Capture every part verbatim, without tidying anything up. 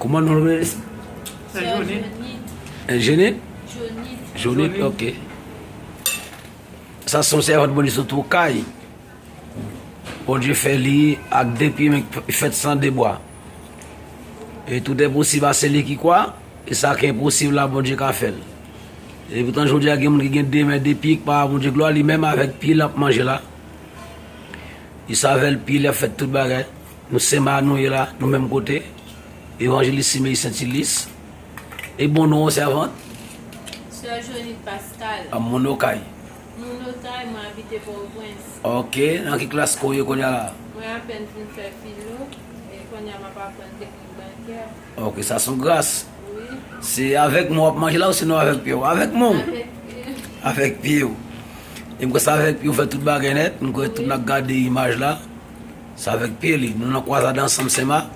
Kòman non l rele? Sè Jonit. Jenit? Jonit. Jonit, ok. Sa se yon sèvant Bondye sou tou kay. Bondye fè li ak de pye men fèt san de bwa. E tout est possible à celui qui croit, e sa ki enposib la Bondye ka fè l. E poutan jodi a gen moun ki gen de men, de pye ki pa ba Bondye glwa, li menm avèk pye l ap manje la. Li sèvi avèk pye l ap fè tout bagay. Nou se ma nou ye la, nou menm kote. Evanjelis Simeyi Sentilis. E bon non sèvant? Sè Jonit Pascal. A moun Okay. Moun Okay, mwen abite Pòtoprens. Ok, nan ki klas ke w ye kounye a la? Mwen apèn fin fè filo, e kounye a m ap aprann teknik bankè. Ok, sa se yon gras. Wi. Se avèk men w ap manje la ou sinon avèk pye w? Avèk men w. Avèk pye. Avèk pye w. E m kwè se avèk pye w fè tout bagay nèt. M kwè tout n ap gade imaj la. Se avèk pye li. Nou nan kwazad ansanm Senmak.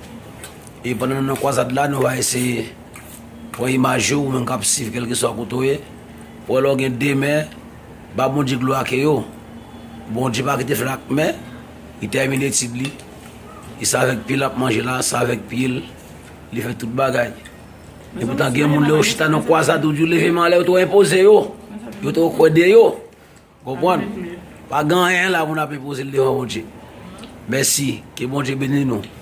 E pandan nou nan kwazad la, nou va eseye pran imaj yo, ou menm k ap swiv kèlkeswa kote w ye. Pou wè lè w gen de men, ba Bondye glwa ke yo. Bondye pa kite fè l ak men, li tèmine etid li. E se avèk pye l ap manje la, se avèk pye l, li fè tout bagay. E poutan gen moun lè yo chita nan kwazad ou di w leve men anlè, yo te enpoze yo. Yo te kwè de yo. Konprann? Pa gen anyen la pou n ap enpoze l devan Bondye. Mèsi. Ke Bondye beni nou.